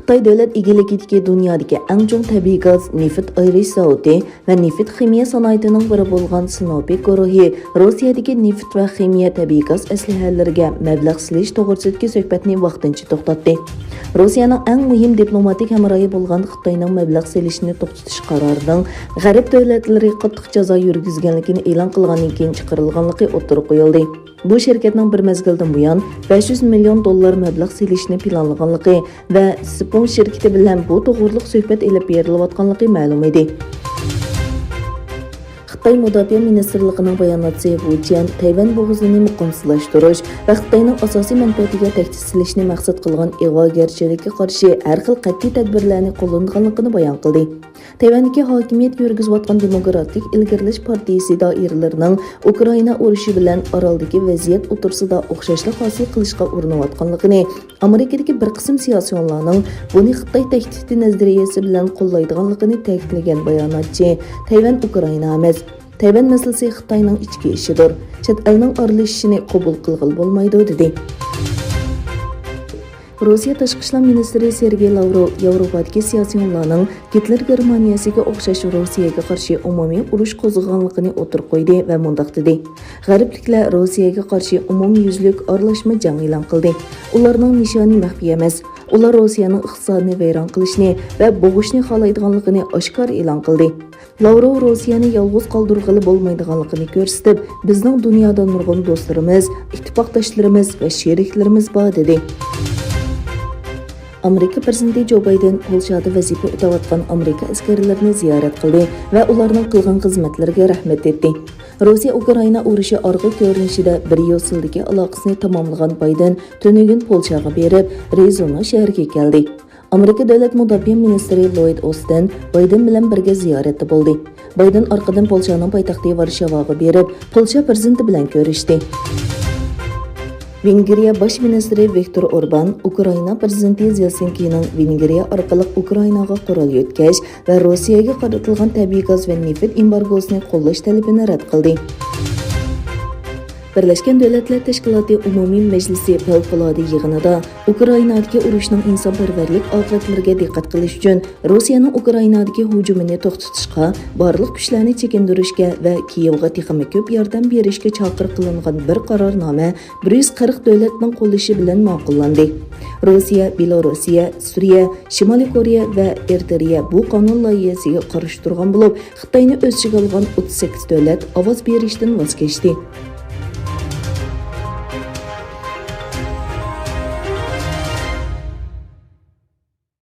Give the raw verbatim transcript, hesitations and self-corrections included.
خىتاي دۆلەت ئىگىلىكىدىكى دۇنيادىكى ئەڭ چوڭ تەبىئىي گاز نېفىت ئايرىش زاۋۇتى ۋە نېفىت خىمىيە سانائىتىنىڭ بىرى بولغان سىنوپېك گۇرۇھى روسىيەدىكى نېفىت ۋە خىمىيە تەبىئىي گاز ئەسلىھەلىرىگە مەبلەغ سېلىش توغرىسىدىكى سۆھبەتنى ۋاقتىنچە توختاتتى. روسىيەنىڭ ئەڭ مۇھىم دىپلوماتىك ھەمراھى بولغان خىتاينىڭ مەبلەغ سېلىشنى توختىتىش قارارىنىڭ غەرب دۆلەتلىرى قاتتىق جازا يۈرگۈزگەنلىكىنى ئېلان قىلغاندىن كېيىن چىقىرىلغانلىقى ئوتتۇرىغا قويۇلدى. بۇ شىركەتنىڭ بىر مەزگىلدىن بۇيان بەش يۈز مىليون دوللار مەبلەغ سېلىشنى پىلانلىغانلىقى ۋە سىپون شىركىتى بىلەن بۇ توغرۇلۇق سۆھبەت ئېلىپ بېرىلىۋاتقانلىقى مەلۇم ئىدى. خىتاي مۇداپىئە مىنىستىرلىقىنىڭ باياناتچىسى ۋۇ جيەن تەيۋەن بوغۇزىنى مۇقىمسىزلاشتۇرۇش ۋە خىتاينىڭ ئاساسىي مەنپەئەتىگە تەھدىت سېلىشنى مەقسەت قىلغان ئىغۋاگەرچىلىككە قارشى ھەر خىل قەتئىي تەدبىرلەرنى قوللىنىدىغانلىقىنى بايان قىلدى. تەيۋەندىكى ھاكىمىيەت يۈرگۈزۈۋاتقان دېموكراتىك ئىلگىرىلەش پارتىيىسى دائىرىلىرىنىڭ ئۇكرائىنا ئۇرۇشى بىلەن ئارالدىكى ۋەزىيەت ئوتتۇرىسىدا ئوخشاشلىق ھاسىل قىلىشقا ئۇرۇنۇۋاتقانلىقىنى، ئامېرىكىدىكى بىر قىسىم سىياسىيونلارنىڭ بۇنى خىتاي تەھدىتى نەزەرىيەسى بىلەن قوللايدىغانلىقىنى تەكىتلىگەن باياناتچى، تەيۋەن ئۇكرائىنا ئەمەس، تەيۋەن مەسىلىسى خىتاينىڭ ئىچكى ئىشىدۇر، چەت ئەلنىڭ ئارىلىشىشىنى قوبۇل قىلغىلى بولمايدۇ، دېدى. روسىيە تاشقى ئىشلار مىنىستىرى سېرگېي لاۋروۋ ياۋروپادىكى سىياسىيونلارنىڭ گىتلېر گېرمانىيەسىگە ئوخشاش روسىيەگە قارشى ئومۇمىي ئۇرۇش قوزغىغانلىقىنى ئوتتۇرىغا قويدى ۋە مۇنداق دېدى: «غەربلىكلەر روسىيەگە قارشى ئومۇميۈزلۈك ئارىلاشما جەڭ ئېلان قىلدى. ئۇلارنىڭ نىشانى مەخپىي ئەمەس. ئۇلار روسىيەنىڭ ئىقتىسادىنى ۋەيران قىلىشنى ۋە بوغۇشنى خالايدىغانلىقىنى ئاشكارا ئېلان قىلدى.» لاۋروۋ روسىيەنى يالغۇز قالدۇرغىلى بولمايدىغانلىقىنى كۆرسىتىپ، «بىزنىڭ دۇنيادا نۇرغۇن دوستلىرىمىز، ئىتتىپاقداشلىرىمىز ۋە شېرىكلىرىمىز بار» دېدى. ئامېرىكا پىرېزىدېنتى جو بايدېن پولشادا ۋەزىپە ئۆتەۋاتقان ئامېرىكا ئەسكەرلىرىنى زىيارەت قىلدى ۋە ئۇلارنىڭ قىلغان خىزمەتلىرىگە رەھمەت ئېيتتى. روسىيە ئۇكرائىنا ئۇرۇشى ئارقا كۆرۈنۈشىدە بىر يىل سىلدىكى ئالاقىسىنى تاماملىغان بايدېن تۈنۈگۈن پولشاغا بېرىپ، رېزونا شەھىرىگە كەلدى. ئامېرىكا دۆلەت مۇداپىئە مىنىستىرى لويد ئوستىن بايدېن بىلەن بىرگە زىيارەتتە بولدى. بايدېن ئارقىدىن پولشانىڭ پايتەختى ۋارشاۋاغا بېرىپ، پولشا پىرېزىدېنتى بىلەن كۆرۈشتى. ۋېنگرىيە باش مىنىستىرى ۋىكتور ئوربان ئۇكرائىنا پىرېزىدېنتى زېلېنسكىينىڭ ۋېنگرىيە ئارقىلىق ئۇكرائىناغا قورال يۆتكەش ۋە روسىيەگە قارىتىلغان تەبىئىي گاز ۋە نېفىت ئېمبارگوسىنى قوللاش تەلىپىنى رەت قىلدى. بىرلەشكەن دۆلەتلەر تەشكىلاتى ئومۇمىي مەجلىسى پەۋقۇلئاددە يىغىنىدا ئۇكرائىنادىكى ئۇرۇشنىڭ ئىنسانپەرۋەرلىك ئاقىۋەتلىرىگە دىققەت قىلىش ئۈچۈن، روسىيەنىڭ ئۇكرائىنادىكى ھۇجۇمىنى توختىتىشقا، بارلىق كۈچلەرنى چېكىندۈرۈشكە ۋە كىيېۋغا تېخىمۇ كۆپ ياردەم بېرىشكە چاقىرىق قىلىنغان بىر قارارنامە بىر يۈز قىرىق دۆلەتنىڭ قوللىشى بىلەن ماقۇللاندى. روسىيە، بېلوروسىيە، سۈرىيە، شىمالىي كورېيە ۋە ئېرترىيە بۇ قانۇن لايىھەسىگە قارشى تۇرغان بولۇپ، خىتاينى ئۆز ئىچىگە ئالغان ئوتتۇز سەككىز دۆلەت ئاۋاز بېرىشتىن ۋاز كەچتى.